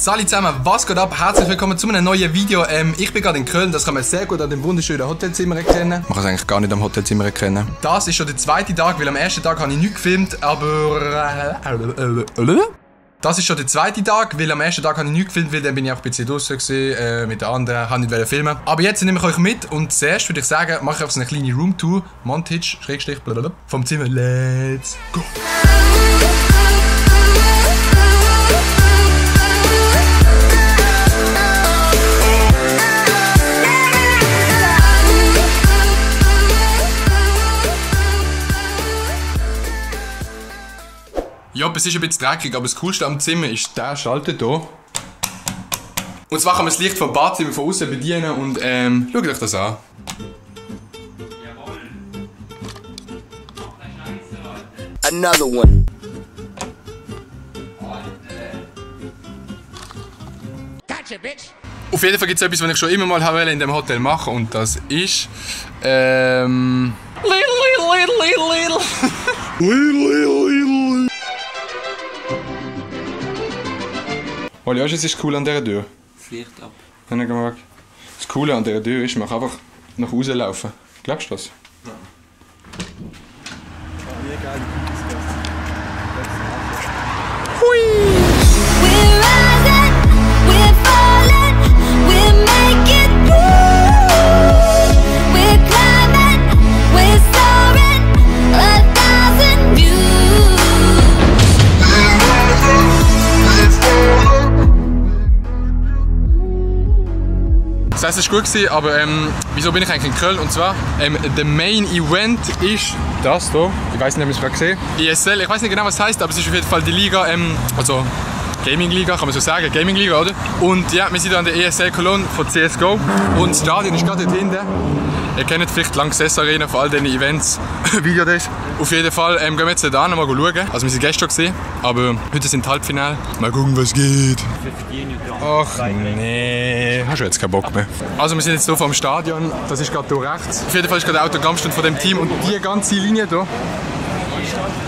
Salut zusammen, was geht ab? Herzlich willkommen zu einem neuen Video. Ich bin gerade in Köln, das kann man sehr gut an dem wunderschönen Hotelzimmer erkennen. Man kann es eigentlich gar nicht am Hotelzimmer erkennen. Das ist schon der zweite Tag, weil am ersten Tag habe ich nichts gefilmt, aber... Das ist schon der zweite Tag, weil am ersten Tag habe ich nichts gefilmt, weil dann bin ich auch ein bisschen draussen gewesen, mit den anderen, habe nicht filmen. Aber jetzt nehme ich euch mit und zuerst würde ich sagen, mache ich auf so eine kleine Roomtour, Montage, Schrägstrich, blablabla, vom Zimmer. Let's go! Ja, es ist ein bisschen dreckig, aber das Coolste am Zimmer ist der Schalter hier. Und zwar kann man das Licht vom Badzimmer von außen bedienen und schaut euch das an. Another one. Gotcha, bitch. Auf jeden Fall gibt es etwas, was ich schon immer mal in dem Hotel machen und das ist Olli, weißt du, was ist cool an dieser Tür? Das Licht ab. Das Coole an dieser Tür ist, man kann einfach nach Hause laufen. Glaubst du das? Ja. Hui! Das heisst, es war gut, aber wieso bin ich eigentlich in Köln? Und zwar, der Main Event ist das hier. Ich weiß nicht, ob ihr es gerade gesehen habt. ESL, ich weiß nicht genau, was es heisst, aber es ist auf jeden Fall die Liga, also Gaming-Liga, kann man so sagen, Gaming-Liga, oder? Und ja, wir sind hier an der ESL Cologne von CSGO. Und das Stadion ist gerade dort hinten. Ihr kennt vielleicht die Lanxess Arena von all diesen Events, Video das. Auf jeden Fall gehen wir jetzt da mal schauen. Also wir sind gestern gesehen, aber heute sind Halbfinale. Mal gucken, was geht. Ach nee, hast du jetzt keinen Bock mehr. Also wir sind jetzt hier vor dem Stadion, das ist gerade hier rechts. Auf jeden Fall ist gerade der Autogrammstunde von dem Team und die ganze Linie hier.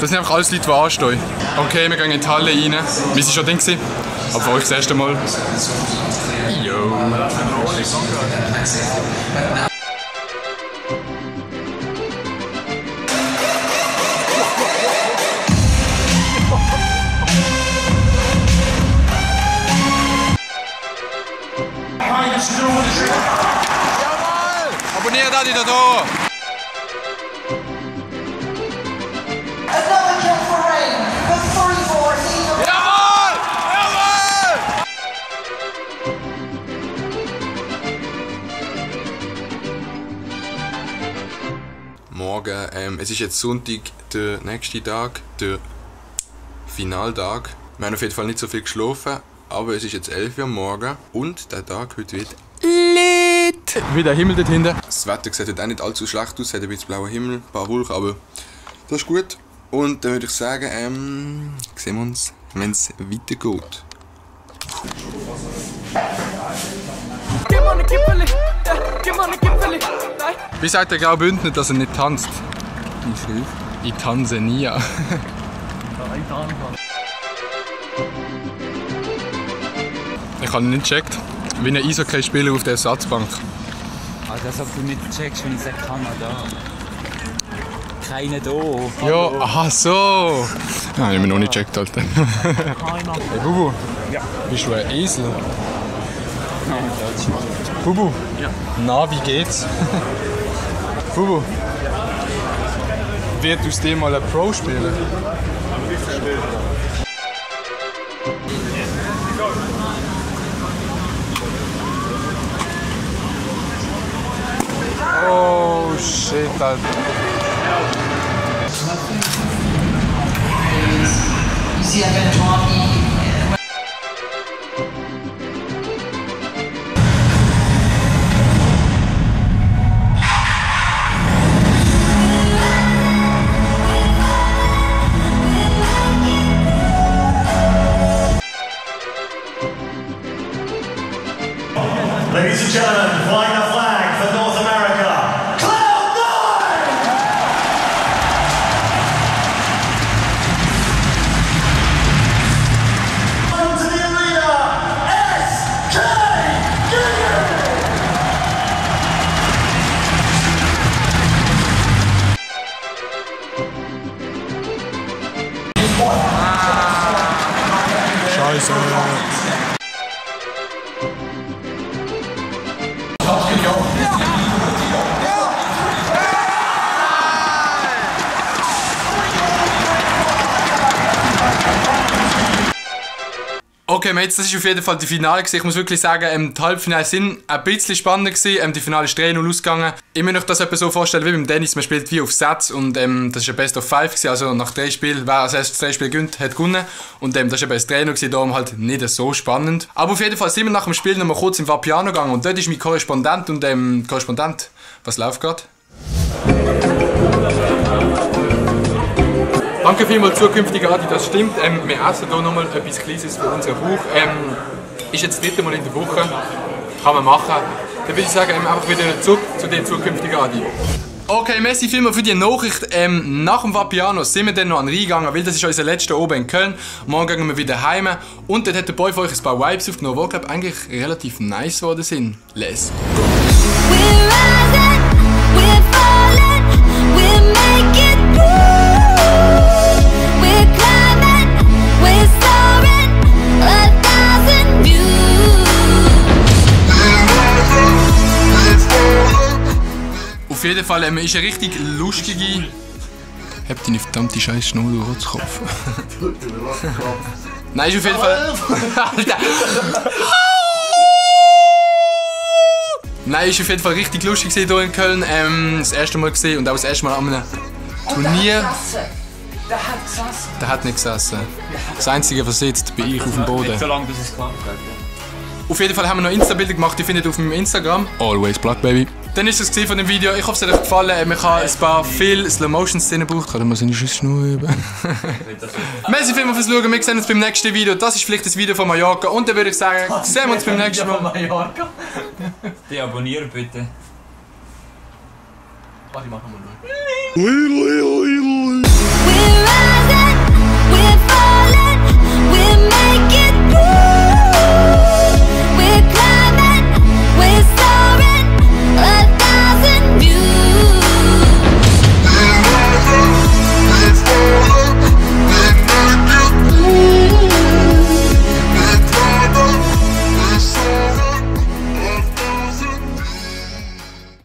Das sind einfach alles Leute, die anstehen. Okay, wir gehen in die Halle rein. Wir sind schon drin gewesen, aber für euch das erste Mal. Yo. Jawohl! Abonniert alle da! Jawohl! Jawohl! Morgen, es ist jetzt Sonntag, der nächste Tag, der Finaltag. Wir haben auf jeden Fall nicht so viel geschlafen, aber es ist jetzt 11 Uhr morgen und der Tag heute wird lit! Wie der Himmel dort hinten. Das Wetter sieht heute auch nicht allzu schlecht aus, es hat ein bisschen blauer Himmel, ein paar Wolken, aber das ist gut. Und dann würde ich sagen, sehen wir uns, wenn es weitergeht. Wie sagt der Graubündner, dass er nicht tanzt? In Tansania. Ich habe nicht gecheckt, wie ein Eishockey-Spieler auf der Ersatzbank. Also als ob du nicht checkst, wenn ich sage Kanada. Keiner da. Ja, aha so. Nein, ich habe noch nicht gecheckt, Alter. Hey Bubu, ja. Bist du ein Esel? Nein, Bubu? Ja. Na, wie geht's? Bubu? Wird aus dem mal ein Pro spielen? Oh shit, Alter. Sie haben Ladies and gentlemen, flying the flag for North America, Cloud9! Welcome to the arena, Scheiße. Okay, Mates, das ist auf jeden Fall die Finale gewesen. Ich muss wirklich sagen, die Halbfinale sind ein bisschen spannender gewesen. Die Finale ist 3-0 ausgegangen. Ich muss euch das etwa so vorstellen wie beim Tennis. Man spielt wie auf Sätze und das ist ein Best of 5 gewesen. Also nach 3 Spielen, wer als erstes 3 Spiele gewinnt, hat gewonnen. Und das ist eben ein 3-0 gewesen, darum halt nicht so spannend. Aber auf jeden Fall sind wir nach dem Spiel noch mal kurz im Vapiano gegangen und dort ist mein Korrespondent und Korrespondent, was läuft gerade? Danke vielmals, zukünftige Adi, das stimmt. Wir essen hier nochmal etwas Kleines für unseren Bauch. Ist jetzt das 3. Mal in der Woche. Kann man machen. Dann würde ich sagen, einfach wieder zurück zu den zukünftigen Adi. Okay, merci vielmals für die Nachricht. Nach dem Vapiano sind wir dann noch an den Rhein gegangen, weil das ist unser letzter oben in Köln. Morgen gehen wir wieder heim. Und dort hat der Boy für euch ein paar Vibes aufgenommen, die, glaube ich, eigentlich relativ nice geworden sind. Let's go. We're rising, we're falling, we're making through. We're climbing, we're soaring, 1,000 views. Auf jeden Fall ist eine richtig lustige... Habt deine verdammte scheiß Schnur, du Rotzkopf. Nein, ist auf jeden Fall... Alter! Nein, ist auf jeden Fall richtig lustig hier in Köln. Das erste Mal gesehen und auch das erste Mal an einem Turnier. Der hat nicht gesessen. Das Einzige, was sitzt, bin ich auf dem Boden. So lange, bis es klappt. Auf jeden Fall haben wir noch Insta-Bilder gemacht, die findet ihr auf meinem Instagram. Always Black Baby. Dann ist das von dem Video. Ich hoffe, es hat euch gefallen. Man kann ein paar viel Slow-Motion-Szenen brauchen. Kann man seine Schnur üben. Merci vielmals fürs Schauen. Wir sehen uns beim nächsten Video. Das ist vielleicht das Video von Mallorca. Und dann würde ich sagen, sehen wir uns beim nächsten Mal. Die abonnieren bitte. Warte, machen wir mal.